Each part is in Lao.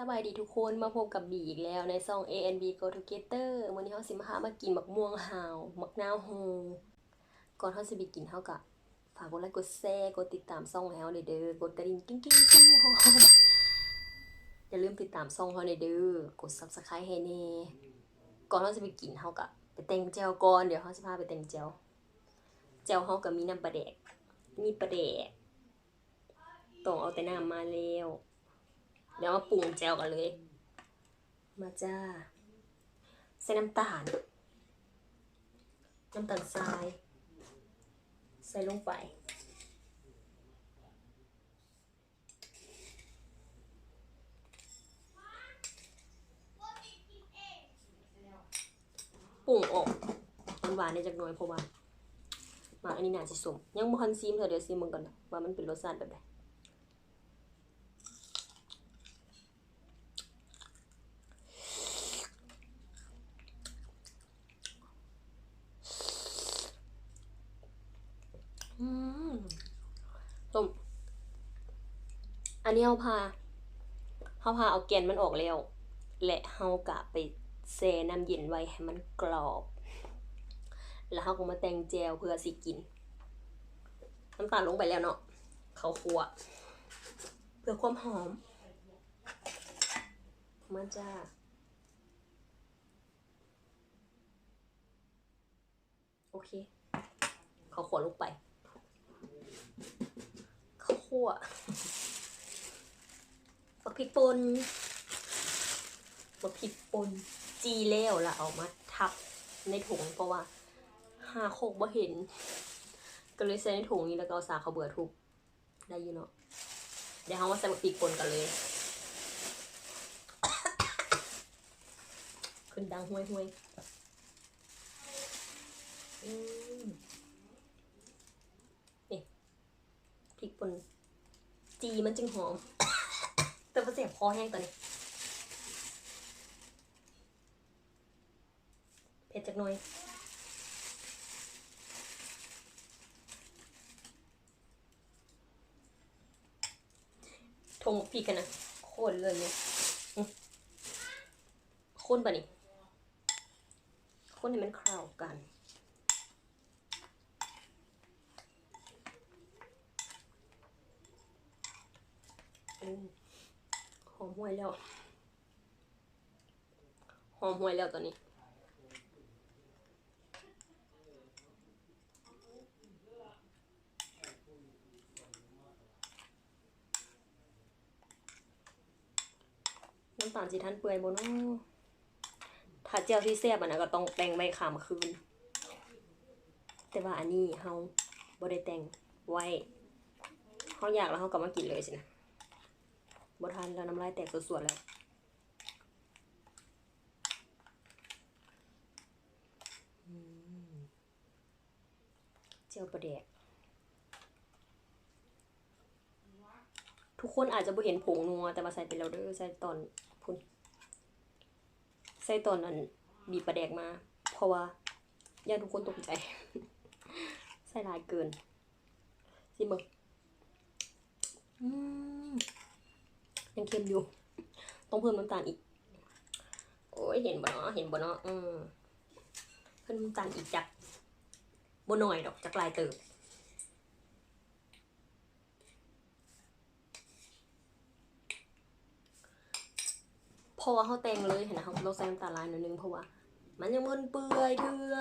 ສະບາຍດີທຸກຄົນ ມາພົບກັບບີອີກແລ້ວໃນຊ່ອງ ເອ ແອນ ບີ Go Together. ມື້ນີ້ເຮົາຊິມາຫາມາກິນໝາກມ່ວງຫາວ ໝາກນາວໂຮ. ກ່ອນເຮົາຊິໄປກິນ ເຮົາກະຝາກກົດໄລກົດແຊ ກົດຕິດຕາມຊ່ອງໃຫ້ເຮົາແດ່ເດີ ກົດກະດິ່ງກິ້ງໆ ກຸ້ງໆ ຮອມໆ. ຢ່າລືມຕິດຕາມຊ່ອງເຮົາແດ່ເດີ ກົດ Subscribe ໃຫ້ແດ່. ກ່ອນເຮົາຊິໄປກິນ ເຮົາກະໄປແຕ່ງແຈ່ວກ່ອນ. ດຽວເຮົາຊິພາໄປແຕ່ງແຈ່ວ. ແຈ່ວເຮົາກະມີນ້ຳປາແດກ ມີປາແດກ ຕ້ອງເອົາແຕ່ນ້ຳມາແລ້ວ. ດຽວມາປຸງແຈ່ວກັນເລີຍ. ມາຈ້າ. ໃສ່ນ້ຳຕານ ນ້ຳຕານຊາຍ ໃສ່ລົງໄປ. ປຸງອອກຫວານໆ ແດ່ຈັກໜ່ອຍ ເພາະວ່າໝາກອັນນີ້ໜ້າຊິສົ້ມ. ຍັງບໍ່ທັນຊີມເທື່ອ ດຽວຊີມເບິ່ງກ່ອນວ່າມັນເປັນລົດຊາດແບບໃດ. ອືມ ສົ້ມ. ອັນນີ້ເຮົາຜ່າ ເຮົາຜ່າເອົາແກ່ນມັນອອກແລ້ວ ແລະ ເຮົາກະໄປແຊ່ນ້ຳເຢັນໄວ້ໃຫ້ມັນກຣອບ ແລ້ວເຮົາກໍມາແຕ່ງແຈ່ວເພື່ອຊິກິນ. ນ້ຳຕານລົງໄປແລ້ວເນາະ ເຂົ້າຂົ້ວ ເພື່ອຄວາມຫອມ. ມາຈ້າ. ໂອເຄ ເຂົ້າຂົ້ວລົງໄປ ເຂົ້າຂົ້ວ ບັກພິກປົ່ນ ບັກພິກປົ່ນ ຈີ່ແລ້ວລະເອົາມາທັບໃນຖົງ ເພາະວ່າຫາໂຄກບໍ່ເຫັນ ກໍເລີຍໃສ່ໃນຖົງນີ້ ແລ້ວກໍເອົາສາກເຂົ້າເບືອທຸບ. ໄດ້ຢູ່ເນາະ. ດຽວເຮົາມາໃສ່ບັກພິກປົ່ນກັນເລີຍ. ຂຶ້ນດັງຫ້ວຍໆ. ອືມ ນີ້ ພິກປົ່ນ ຈີ່ມັນຈຶ່ງຫອມ ແຕ່ວ່າແສບຄໍແຮງຕອນນີ້. ເຜັດຈັກໜ່ອຍ. ຖົງພິກຫັ້ນນະ ໂຄນເລີຍນີ້ ອື ໂຄນບາດນີ້ ໂຄນໃຫ້ມັນເຂົ້າກັນ. ໂອ້ ຫອມຫວຍແລ້ວ. ຫອມຫວຍແລ້ວຕອນນີ້. ນ້ຳຕານຊິທັນເປື່ອຍບໍ່ເນາະ? ຖ້າແຈ່ວຊິແຊບຫັ້ນນະ ກໍຕ້ອງແຕ່ງໄວ້ຂ້າມຄືນ. ແຕ່ວ່າອັນນີ້ເຮົາບໍ່ໄດ້ແຕ່ງໄວ້ ເຮົາຢາກແລ້ວເຮົາກໍມາກິນເລີຍຊີ້ນະ. ບໍ່ທັນແລ້ວ ນ້ຳລາຍແຕກສວດໆແລ້ວ. ອືມ ແຈ່ວປາແດກ. ທຸກຄົນອາດຈະບໍ່ເຫັນຜົງນົວ ແຕ່ວ່າໃສ່ໄປແລ້ວເດີ ໃສ່ຕອນພຸ້ນ ໃສ່ຕອນອັນບີບປາແດກມາ ເພາະວ່າຢ້ານທຸກຄົນຕົກໃຈ ໃສ່ຫຼາຍເກີນ. ຊີມເບິ່ງ. ອືມ ຍັງເຄັມຢູ່ ຕ້ອງເພີ່ມນ້ຳຕານອີກ. ໂອ້ຍ ເຫັນບໍ່ເນາະ ເຫັນບໍ່ເນາະ? ອືມ ເພີ່ມນ້ຳຕານອີກຈັກ ບໍ່ໜ້ອຍດອກ ຈັກຫຼາຍເຕີບ. ເພາະວ່າເຮົາແຕ່ງເລີຍຫັ້ນນະ ເຮົາກໍຕ້ອງໃສ່ນ້ຳຕານຫຼາຍໜ້ອຍໜຶ່ງ ເພາະວ່າມັນຍັງບໍ່ເປື່ອຍເທື່ອ.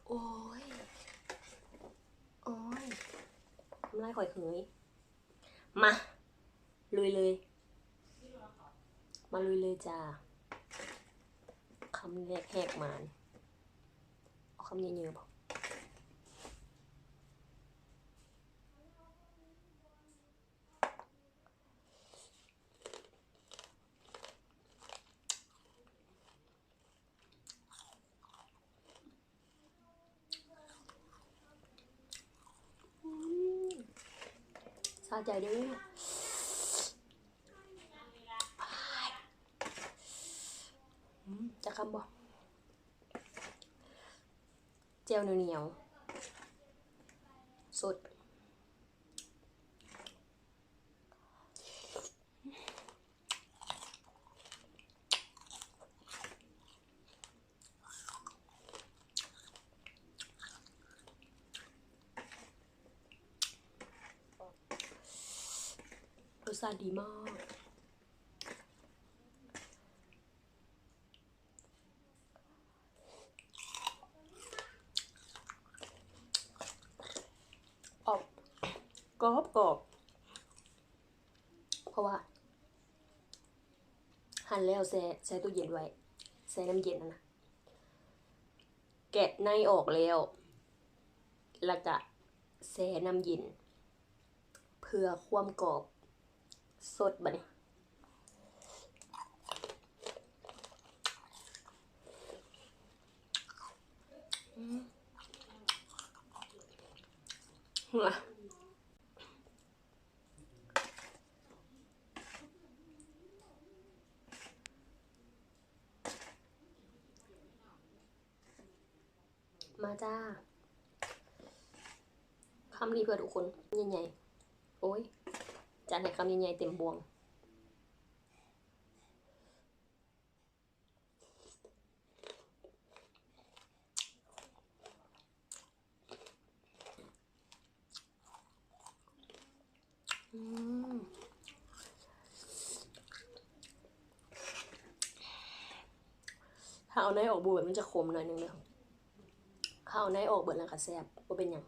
ໂອ້ຍ ໂອ້ຍ ນ້ຳລາຍຂ້ອຍເຫີຍ. ມາ ລຸຍເລີຍ ມາລຸຍເລີຍຈ້າ. ຄຳແລກແຫກມານ ເອົາຄຳໃຫຍ່ໆບໍ່? ອືມ ສະໃຈເດີ້. ອືມ ຈັກຄຳບໍ່? ແຈ່ວໜຽວໆ ສົດ. ລົດຊາດດີມາກ. ອອກກອບກອບ ເພາະວ່າ ຫັນແລ້ວແຊ່ ແຊ່ຕູ້ເຢັນໄວ້ ແຊ່ນ້ຳເຢັນຫັ້ນນະ ແກະໃນອອກແລ້ວ ແລ້ວກະແຊ່ນ້ຳເຢັນ ເພື່ອຄວາມກອບ ສົດບາດນີ້. ມາຈ້າ ຄຳນີ້ເພື່ອທຸກຄົນ ໃຫຍ່ໆ ໂອ້ຍ ຈັດໃຫ້ຄຳໃຫຍ່ໆ ເຕັມບ່ວງ. ອືມ ຖ້າເອົາໃນອອກເບິດ ມັນຈະຂົມໜ້ອຍໜຶ່ງເດີ ຖ້າເອົາໃນອອກເບິດແລ້ວກະແຊບ ບໍ່ເປັນຫຍັງ.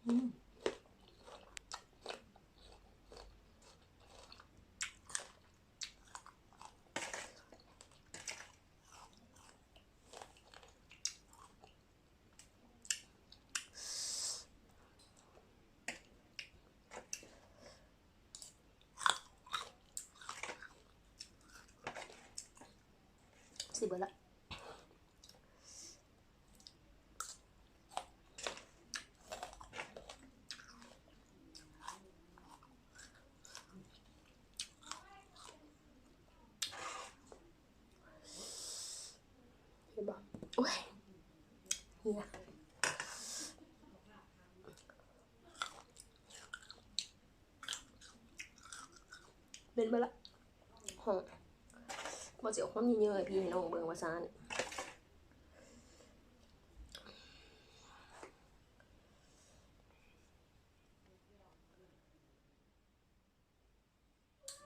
ອືມ ຊິເບິດລະ. ເຫັນບໍ່? ໂອ້ຍ ເຫື່ອ ເປັນເບິດລະ. ຮອດ ບໍ່ຊິເອົາຄວາມເຫຍື້ອຍໆໃຫ້ພີ່ໃຫ້ນ້ອງເບິ່ງວ່າຊັ້ນ.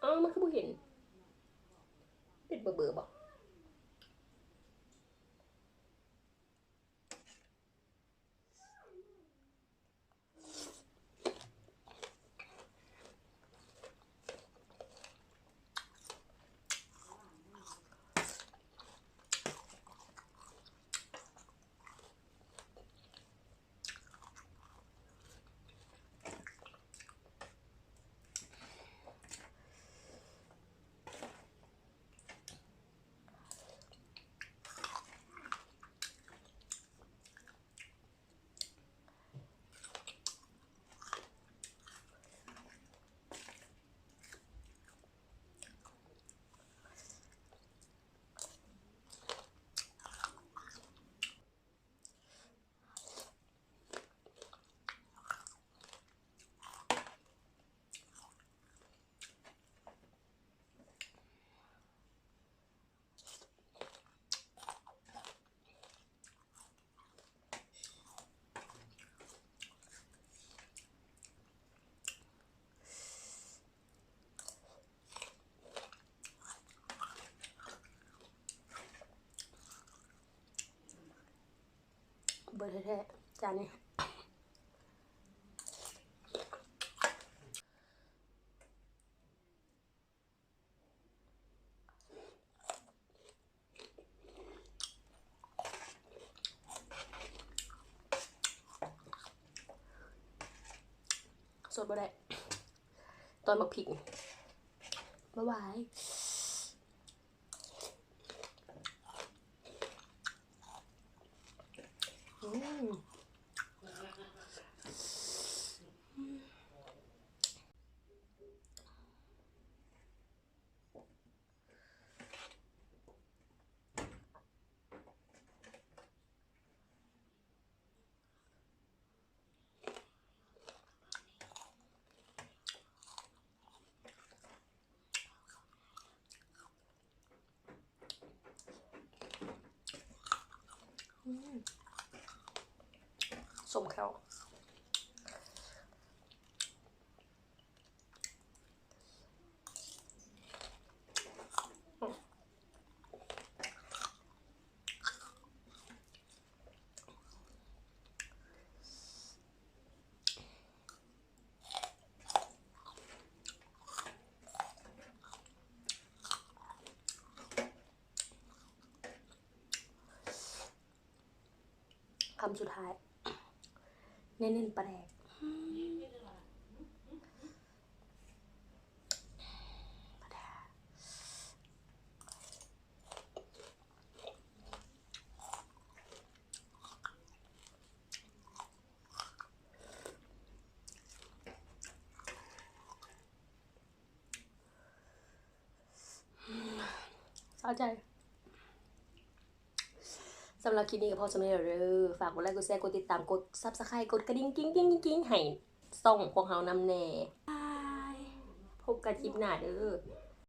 ອ້າວ ມັນຄືບໍ່ເຫັນ ເປັນເບີໆບໍ? ອ ເບີແທ້ໆ ຈານນີ້ ສົດບໍ່ໄດ້ ຕອນໝາກພິກ ບາຍບາຍ. ສົ້ມແຂ້ວ. ຄຳສຸດທ້າຍ ເນັ້ນໆ ປາແດກ. ສະໃຈ. ສຳລັບຄລິບນີ້ກໍພໍສ່ຳນີ້ແລ້ວເດີ. ຝາກກົດໄລ ກົດແຊ ກົດຕິດຕາມ ກົດ Subscribe ກົດກະດິ່ງ ກິ້ງໆໆໆ ໃຫ້ຊ່ອງພວກເຮົານຳແດ່. ບາຍ. ພົບກັນຄລິບໜ້າເດີ.